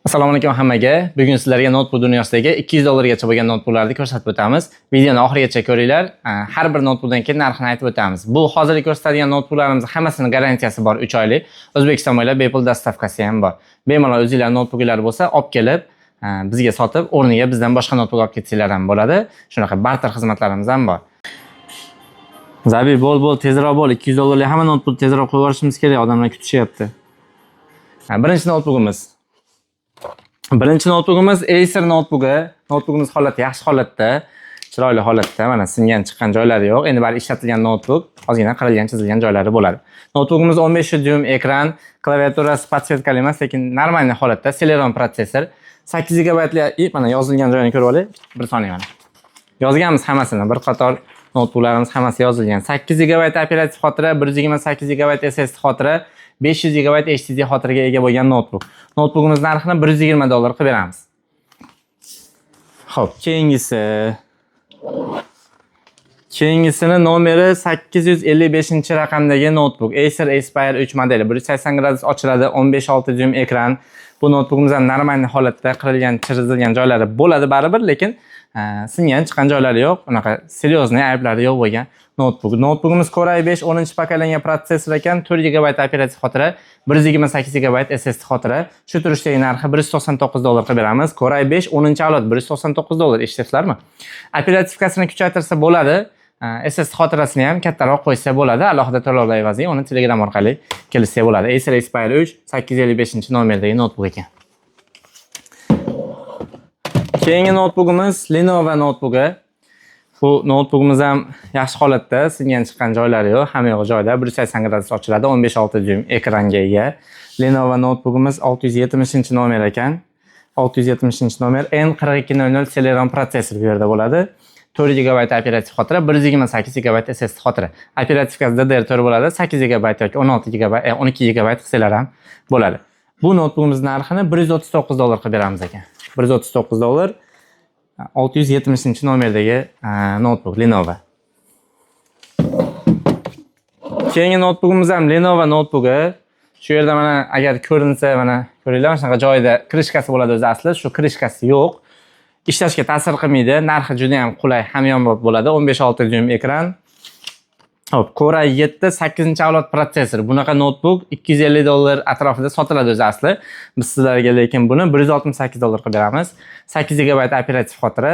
Assalomu alaykum hammaga. Bugun sizlarga noutbuk dunyosidagi 200 dollargacha bo'lgan noutbuklarni ko'rsatib o'tamiz. Videoni oxirigacha ko'ringlar. Har bir noutbukdan keyin narxini aytib o'tamiz. Bu hozirgi ko'rsatadigan noutbuklarimiz hammasini garantiyasi bor 3 oylik. O'zbekiston bo'ylab bepul доставка si ham bor. Bemalol o'zinglar noutbuklar bo'lsa, olib kelib, bizga sotib, o'rniga bizdan boshqa noutbuk olib ketsanglar ham bo'ladi. Shunaqa barter xizmatlarimiz ham bor. Zabi, bo'l, bo'l, tezroq bo'l. 200 dollarlik hamma noutbuk tezroq qo'yib yuborishimiz kerak, odamlar kutishyapti. Birinchi noutbukimiz. Birinchi noutbukimiz Acer noutbuki. Noutbukimiz holati yaxshi holatda, chiroyli holatda. Mana, singan chiqqan joylari yo'q. Endi bari ishlatilgan noutbuk, ozgina qirilgan, chizilgan joylari bo'ladi. Noutbukimiz 15 dyum ekran, klaviaturasi подсветка li emas, lekin нормальный holatda, Celeron protsessor. 8 gigabaytli, и mana yozilgan joyini ko'rib oling. Bir soniya, mana. Yozganmiz hammasini, bir qator noutbuklarimiz hammasi yozilgan. 8 gigabayt operativ xotira, 128 gigabayt SSD xotira, 500 gigabayt HDD xotiraga ega bo'lgan noutbuk. Noutbukimiz narxini 120 dollar qilib beramiz. Xo'p, keyingisi. Keyingisini nomeri 855 raqamdagi noutbuk. Acer Aspire 3 modeli. 180 gradus ochiladi, 15.6 dyum ekran. Bu noutbukimiz ham нормальный holatda, qirilgan, chizilgan joylari bo'ladi baribir, lekin singan chiqqan joylari yo'q. Unaqa серьезный ayblari yo'q bo'lgan noutbuk. Noutbukimiz Core i5 10 поколения protsessor ekan, 4 GB operativ xotira, 128 GB SSD xotira. Shu turishdagi narxi 199 dollar qilib beramiz. Core i5 10 avlod 199 dollar, eshityapsizlarmi? Оперативка sini kuchaytirsa bo'ladi. SSD xotirasini ham kattaroq qo'ysa bo'ladi. Alohida to'lovlar evaziga uni Telegram orqali kelishsa bo'ladi. Acer Aspire 3 855 nomerdagi noutbuk ekan. Keyingi noutbukimiz Lenovo noutbuki. Bu noutbukimiz ham yaxshi holatda, singan chiqqan joylari yo'q, hamma yo'q joyida. 180 gradus ochiladi, 15.6 dyum ekranga ega. Lenovo noutbukimiz 670 nomer ekan. 670 nomer, N4200 Celeron protsessor bu yerda bo'ladi. 4 GB operativ xotira, 128 GB SSD xotira. Оперативка si DDR4 bo'ladi, 8 GB yoki 16 GB, 12 GB qilsalar ham bo'ladi. Bu noutbukimiz narxini 139 dollar qilib beramiz ekan. 139 dollar, 670 nomerdagi noutbuk Lenovo. Keyingi noutbukimiz ham Lenovo noutbuki. Shu yerda mana, agar ko'rinsa, mana ko'ringlar, mana shunaqa joyida крышка si bo'ladi o'zi asli, shu крышка si yo'q. Ishlashga ta'sir qilmaydi, narxi juda ham qulay, hamyonbop bo'ladi. 15.6 dyum ekran. Hop, Core i7 8 avlod protsessor. Bunaqa noutbuk 250 dollar atrofida sotiladi o'zi asli. Biz sizlarga lekin buni 168 dollar qilib beramiz. 8 GB operativ xotira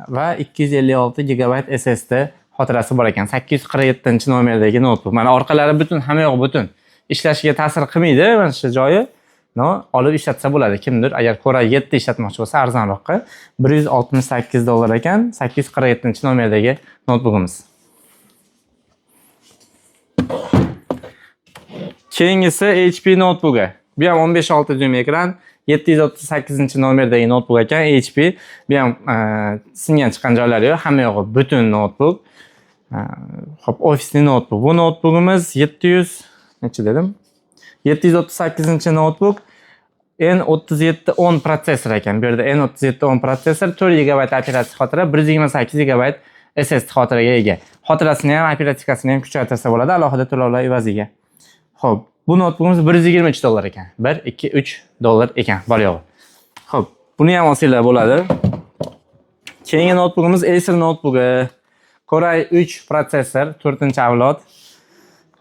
va 256 GB SSD xotirasi bor ekan. 847 nomerdagi noutbuk. Mana, orqalari butun, hamma yoq butun. Ishlashiga ta'sir qilmaydi mana shu joyi. Но, olib ishlatsa bo'ladi. Kimdir agar Core i7 ishlatmoqchi bo'lsa, arzonroqqa 168 dollar ekan 847 nomerdagi noutbukimiz. Keyingisi HP noutbuki. Bu ham 15.6 dyum ekran, 738 nomerdagi noutbuk ekan HP. Bu ham singan chiqqan joylari yo'q, hamma yog'i butun noutbuk. Xo'p, ofisli noutbuk. Bu noutbukimiz 700 necha dedim? 738 noutbuk, N3710 protsessor ekan. Bu yerda N3710 protsessor, 4 GB operativ xotira, 128 GB SSD xotiraga ega. Xotirasini ham, оперативка sini ham kuchaytirsa bo'ladi alohida to'lovlar evaziga. Xo'p, bu noutbukimiz 123 dollar ekan. 1 2 3 dollar ekan bor yo'g'i. Xo'p, buni ham olsanglar bo'ladi. Keyingi noutbukimiz Acer noutbuki. Core i3 protsessor, 4-avlod.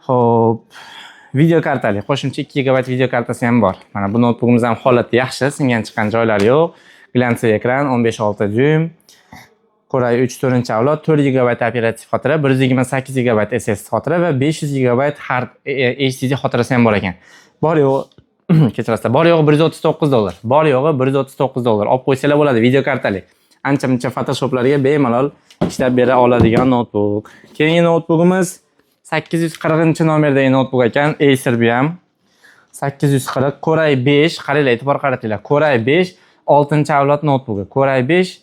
Xo'p, video kartali, qo'shimcha 2 GB video kartasi ham bor. Mana bu noutbukimiz ham holati yaxshi, singan chiqqan joylari yo'q. Глянцевый ekran, 15.6 dyum. Core i3 4 avlod, 4 GB operativ xotira, 128 GB SSD xotira va 500 GB hard HDD xotirasi ham bor ekan. Bor yo'g'i, kechirasizlar, bor yo'g'i 139 dollar. Bor yo'g'i 139 dollar. Olib qo'ysanglar bo'ladi, video kartali. Ancha muncha Photoshoplarga bemalol ishlab bera oladigan noutbuk. Keyingi noutbukimiz 840 nomerdagi noutbuk ekan, Acer bu ham. 840 Core i5, qaranglar, e'tibor qaratinglar. Core i5 6 avlod noutbuki. Core i5,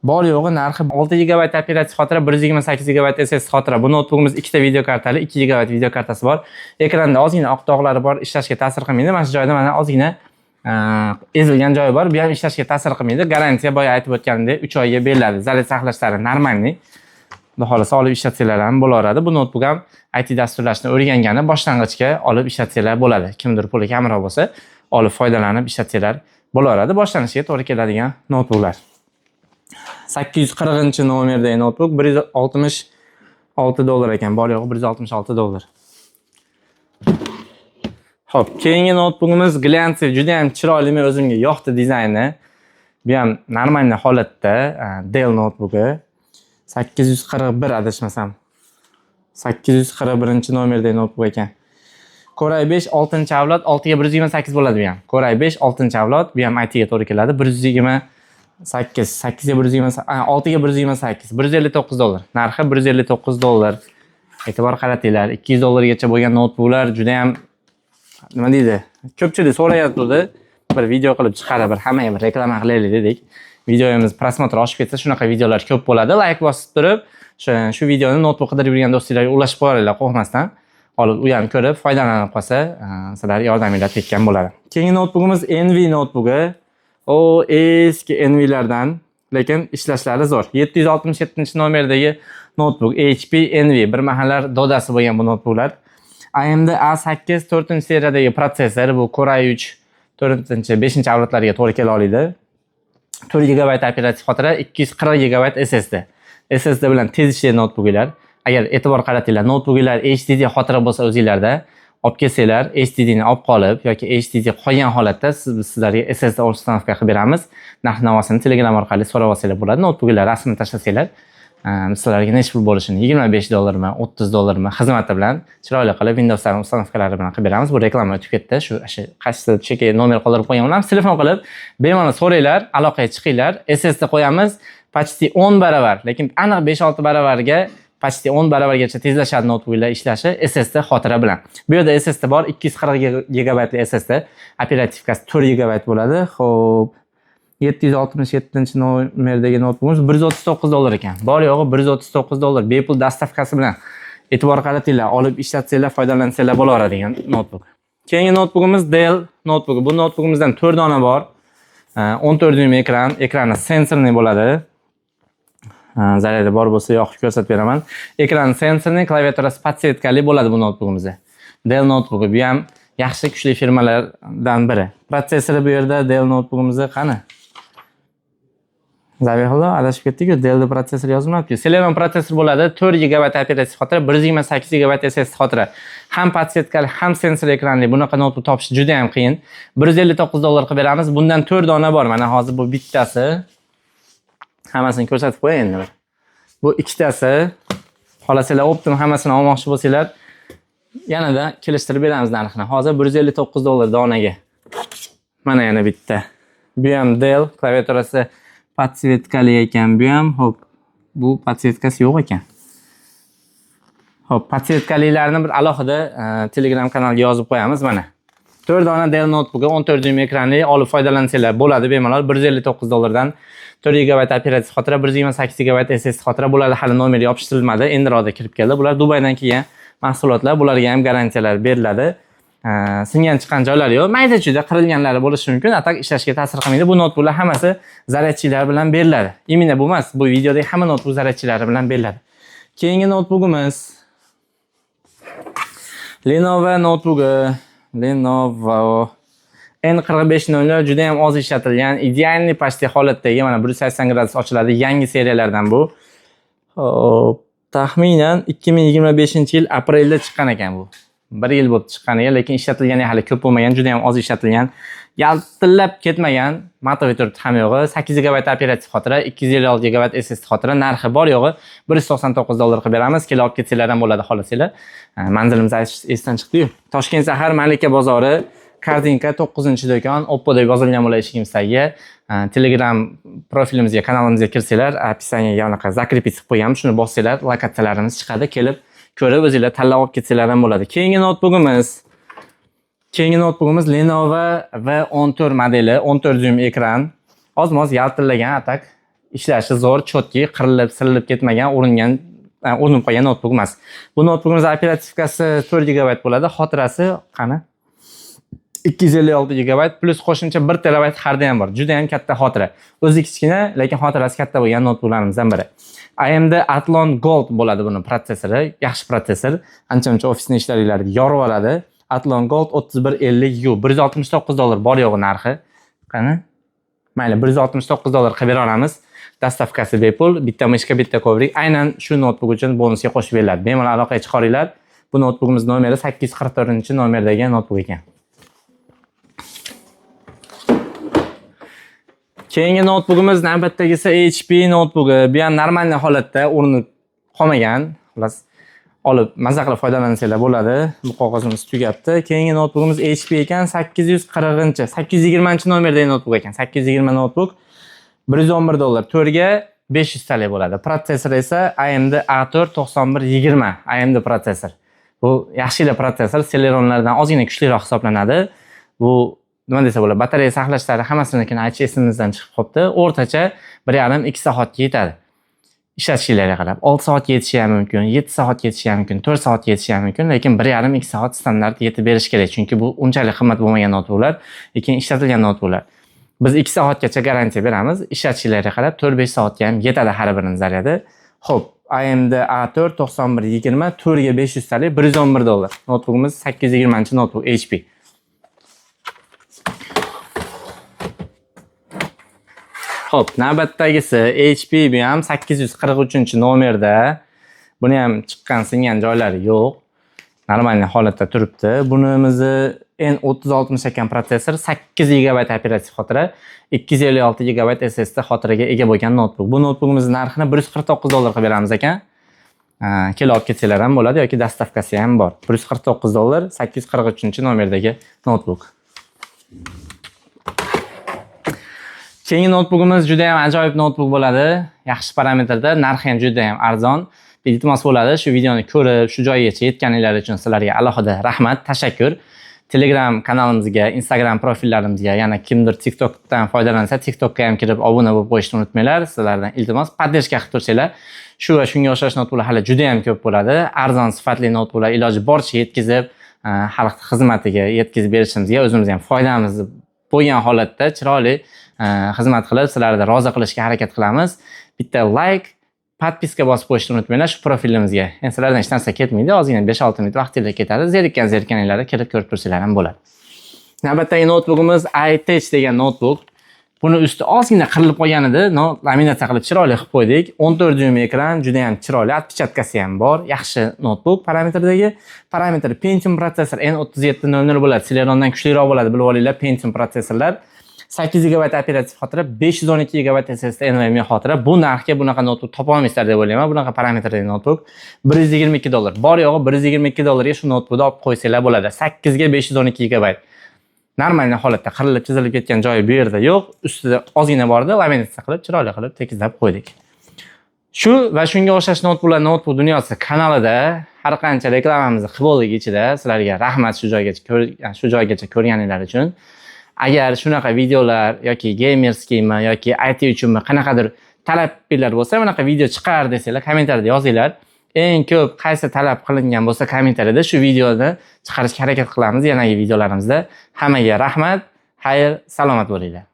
bor yo'g'i narxi 6 GB operativ xotira, 128 GB SSD xotira. Bu noutbukimiz ikkita video kartali, 2 GB video kartasi bor. Ekranda ozgina oq dog'lari bor, ishlashga ta'sir qilmaydi. Mana shu joyda mana ozgina ezilgan joyi bor. Bu ham ishlashga ta'sir qilmaydi. Garantiya, boya aytib o'tganimdek, 3 oyga beriladi. Zaryad saqlashlari нормальный. Xudo xohlasa, olib ishlatsanglar ham bo'laveradi. Bu noutbuk ham IT dasturlashni o'rgangani boshlang'ichga olib ishlatsanglar bo'ladi. Kimdir puli kamroq bo'lsa, olib foydalanib ishlatsanglar Bo'laveradi, boshlanishiga to'g'ri keladigan noutbuklar. 840-nomerdagi noutbuk 166 dollar ekan. Bor yo'g'i 166 dollar. Xo'p, keyingi noutbukimiz глянцевый, juda ham chiroyli, men o'zimga yoqdi dizayni. Bu ham нормальный holatda, Dell noutbuki. 841, adashmasam. 841-nomerdagi noutbuk ekan. Core i5 6-avlod, 6 ga 128 bo'ladi bu ham. Core i5 6-avlod, bu ham IT ga to'g'ri keladi. 128, 8 ga 120, 6 ga 128, 159 dollar. Narxi 159 dollar. E'tibor qaratinglar, 200 dollargacha bo'lgan noutbuklar juda ham, nima deydi? Ko'pchilik so'rayotgandi. Bir video qilib chiqarib, bir hammaga bir reklama qilaylik dedik. Videomiz просмотр oshib ketsa, shunaqa videolar ko'p bo'ladi. Layk bosib turib, shu videoni noutbuk qidirib yurgan do'stlarga ulashib qo'yaringlar qo'rqmasdan. Olib, u ham ko'rib, foydalanib qolsa, sizlar yordaminglar tekkan bo'ladi. Keyingi noutbukimiz Envy noutbuki. O eski Envylardan, lekin ishlashlari zo'r. 767-nomerdagi noutbuk HP Envy, bir mahallar dodasi bo'lgan bu noutbuklar. AMD A8 4 seriyadagi protsessor, bu Core i3 4, 5 avlodlarga to'g'ri kela oladi. 4 GB operativ xotira, 240 GB SSD. SSD bilan tez ishlaydi noutbuklar. Agar e'tibor qaratinglar, noutbuklar HDD xotira bo'lsa o'zinglarda, olib kelsanglar, HDD ni olib qolib yoki HDD qolgan holatda biz sizlarga SSD установка qilib beramiz. Narx navosini Telegram orqali so'rab olsanglar bo'ladi. Noutbuklar rasmini tashlasanglar, sizlarga necha pul bo'lishini, 25 dollarmi, 30 dollarmi, xizmati bilan chiroyli qilib Windowslarni установка lari bilan qilib beramiz. Bu reklama o'tib ketdi. Shu qaysi cheki nomer qoldirib qo'ygan bo'lamiz. Telefon qilib bemalol so'ranglar, aloqaga chiqinglar. SSD qo'yamiz, почти 10 baravar, lekin aniq 5-6 baravarga, почти 10 baravargacha tezlashadi noutbuklar ishlashi SSD xotira bilan. Bu yerda SSD bor, 240 gigabaytli SSD, оперативка si 4 gigabayt bo'ladi. Xo'p, 767 nomerdagi noutbukimiz 139 dollar ekan. Bor yo'g'i 139 dollar bepul доставка si bilan. E'tibor qaratinglar, olib ishlatsanglar, foydalansanglar bo'laveradigan noutbuk. Keyingi noutbukimiz Dell noutbuki. Bu noutbukimizdan 4 dona bor. 14 dyum ekran, ekrani сенсорный bo'ladi. Zaryadi bor bo'lsa, yoqib ko'rsatib beraman. Ekran сенсорный, klaviaturasi подсветка li bo'ladi bu noutbukimizda. Dell noutbuki, bu ham yaxshi, kuchli firmalardan biri. Protsessori bu yerda Dell noutbukimizda qani? Zabihullo, adashib ketdik-ku, Dellda protsessor yozilmabdi. Celeron protsessor bo'ladi, 4 GB operativ xotira, 128 GB SSD xotira. Ham подсветка li, ham sensor ekranli bunaqa noutbuk topish juda ham qiyin. 159 dollar qilib beramiz. Bundan 4 dona bor. Mana hozir bu bittasi. Hammasini ko'rsatib qo'yay endi bir. Bu ikkitasi. Xohlasanglar, оптом hammasini olmoqchi bo'lsanglar, yanada kelishtirib beramiz narxini. Hozir 159 dollar donaga. Mana yana bitta. Bu ham Dell, klaviaturasi подсветка li ekan bu ham. Xo'p, bu подсветка si yo'q ekan. Xo'p, подсветка lilarni bir alohida Telegram kanalga yozib qo'yamiz mana. 4 dona Dell noutbuki, 14 dyum ekranli, olib foydalansanglar bo'ladi bemalol, 159 dollardan. 4 GB operativ xotira, 128 GB SSD xotira bo'ladi. Hali nomer yopishtirilmadi, endiroqda kirib keldi. Bular Dubaydan kelgan mahsulotlar, bularga ham garantiyalar beriladi. Singan chiqqan joylari yo'q. Mayda chuyda qirilganlari bo'lishi mumkin, а так ishlashga ta'sir qilmaydi. Bu noutbuklar hammasi зарядчик lar bilan beriladi. Именно bu emas, bu videodagi hamma noutbuk зарядчик lari bilan beriladi. Keyingi noutbukimiz Lenovo noutbuki. Lenovo N4500, juda ham oz ishlatilgan, идеальный почти holatdagi, mana 180 gradus ochiladi, yangi seriyalardan bu. Xo'p, taxminan 2025 yil aprelda chiqqan ekan bu. Bir yil bo'lib chiqqaniga, lekin ishlatilgani hali ko'p bo'lmagan, juda ham oz ishlatilgan. Yaltillab ketmagan, матовый turibdi hamma yo'g'i. 8 GB operativ xotira, 256 GB SSD xotira, narxi bor yo'g'i 199 dollar qilib beramiz. Kelib olib ketsanglar ham bo'ladi xohlasanglar. Manzilimiz aytish esdan chiqdi-yu. Toshkent shahar, Malika bozori, Korzinka, 9-do'kon, Oppo deb yozilgan bo'ladi eshigimiz tagiga. Telegram profilimizga, kanalimizga kirsanglar, описание ga anaqa закрепить qilib qo'yganmiz. Shuni bossanglar, lokatsiyalarimiz chiqadi. Kelib ko'rib, o'zinglar tanlab olib ketsanglar ham bo'ladi. Keyingi noutbukimiz Lenovo V14 modeli, 14 dyum ekran. Ozmoz yaltillagan, а так ishlashi zo'r, чёткий, qirilib, sirilib ketmagan, uringan, urinib qolgan noutbuk emas. Bu noutbukimiz оперативка si 4 GB bo'ladi, xotirasi qani? 256 GB плюс qo'shimcha 1 terabayt hardi ham bor. Juda ham katta xotira. O'zi kichkina, lekin xotirasi katta bo'lgan noutbuklarimizdan biri. AMD Athlon Gold bo'ladi buni protsessori, yaxshi protsessor. Ancha-muncha ofisni ishlaringlarni yorib oladi. Athlon Gold 3150U, 169 dollar bor yo'g'i narxi. Qani? Mayli, $169 qilib bera olamiz. Доставка si bepul, bitta мышка, bitta коврик. Aynan shu noutbuk uchun bonusga qo'shib beriladi. Bemalol aloqaga chiqaringlar. Bu noutbukimiz nomeri 844-nomerdagi noutbuk ekan. Keyingi noutbukimiz navbatdagisi HP noutbuki. Bu ham нормальный holatda, urinib qolmagan. Xullas, olib maza qilib foydalansanglar bo'ladi. Bu qog'ozimiz tugabdi. Keyingi noutbukimiz HP ekan, 840-, 820-nomerdagi noutbuk ekan. 820 noutbuk $111, 4 ga 500 talik bo'ladi. Protsessor esa AMD A4 9120, AMD protsessor. Bu yaxshi protsessor, Celeronlardan ozgina kuchliroq hisoblanadi. Bu nima desa bo'ladi, batareya saqlashlari hammasini aytish esimizdan chiqib qolibdi. O'rtacha 1,5-2 soatga yetadi. Ishlatishinglarga qarab 6 soatga yetishi ham mumkin, 7 soatga yetishi ham mumkin, 4 soatga yetishi ham mumkin, lekin 1,5-2 soat standart yetib berishi kerak, chunki bu unchalik qimmat bo'lmagan noutbuklar, lekin ishlatilgan noutbuklar. Biz 2 soatgacha garantiya beramiz. Ishlatishinglarga qarab 4-5 soatga ham yetadi har birini zaryadi. Xo'p, AMD A4 9120, 4 ga 500 talik, $111. Noutbukimiz 820-noutbuk HP. Xo'p, navbatdagisi HP, bu ham 843-nomerda. Buni ham chiqqan singan joylari yo'q. Нормальный holatda turibdi. Bunimizni N3060 ekan protsessor, 8 GB operativ xotira, 256 GB SSD xotiraga ega bo'lgan noutbuk. Bu noutbukimizni narxini $149 qilib beramiz ekan. Kelib olib ketsanglar ham bo'ladi yoki доставка si ham bor. $149, 843-nomerdagi noutbuk. Keyingi noutbukimiz juda ham ajoyib noutbuk bo'ladi. Yaxshi parametrda, narxi ham juda ham arzon. Iltimos bo'ladi, shu videoni ko'rib, shu joygacha yetganinglar uchun sizlarga alohida rahmat, tashakkur. Telegram kanalimizga, Instagram profillarimizga, yana kimdir TikTokdan foydalansa, TikTokka ham kirib obuna bo'lib qo'yishni unutmanglar. Sizlardan iltimos, поддержка qilib tursanglar, shu va shunga o'xshash noutbuklar hali juda ham ko'p bo'ladi. Arzon, sifatli noutbuklar iloji boricha yetkazib, xalq xizmatiga yetkazib berishimizga o'zimizga ham foydamiz bo'lgan holatda chiroyli xizmat qilib, sizlarni rozi qilishga harakat qilamiz. Bitta like, подписка bosib qo'yishni unutmanglar shu profilimizga. Endi sizlardan hech narsa ketmaydi, ozgina 5-6 minut vaqtinglar ketadi. Zerikkan zerikkaninglarni kirib ko'rib tursanglar ham bo'ladi. Navbatdagi noutbukimiz iTech degan noutbuk. Buni usti ozgina qirilib qolgan edi, но laminatsiya qilib chiroyli qilib qo'ydik. 14 dyuym ekran, juda ham chiroyli, отпечатка si ham bor. Yaxshi noutbuk parametrdagi. Parametr Pentium protsessor N3700 bo'ladi. Celerondan kuchliroq bo'ladi, bilib olinglar, Pentium protsessorlar. 8 GB operativ xotira, 512 GB SSD NVMe xotira. Bu narxga bunaqa noutbuk topa olmaysizlar deb o'ylayman. Bunaqa parametrdagi noutbuk $122. Bor yo'g'i $122 ga shu noutbukni olib qo'ysanglar bo'ladi. 8 ga 512 GB. Нормальный holatda, qirilib chizilib ketgan joyi bu yerda yo'q. Ustida ozgina bor edi, laminatsiya qilib, chiroyli qilib tekizlab qo'ydik. Shu va shunga o'xshash noutbuklar Noutbuk dunyosi kanalida har qancha reklamamizni qilib bo'ldik ichida. Sizlarga rahmat shu joygacha ko'rganinglar uchun. Agar shunaqa videolar yoki геймерский mi yoki IT uchunmi qanaqadir talablar bo'lsa, bunaqa video chiqar desanglar, kommentariyada yozinglar. Eng ko'p qaysi talab qilingan bo'lsa kommentariyada shu videoni chiqarishga harakat qilamiz yanagi videolarimizda. Hammaga rahmat, xayr, salomat bo'linglar.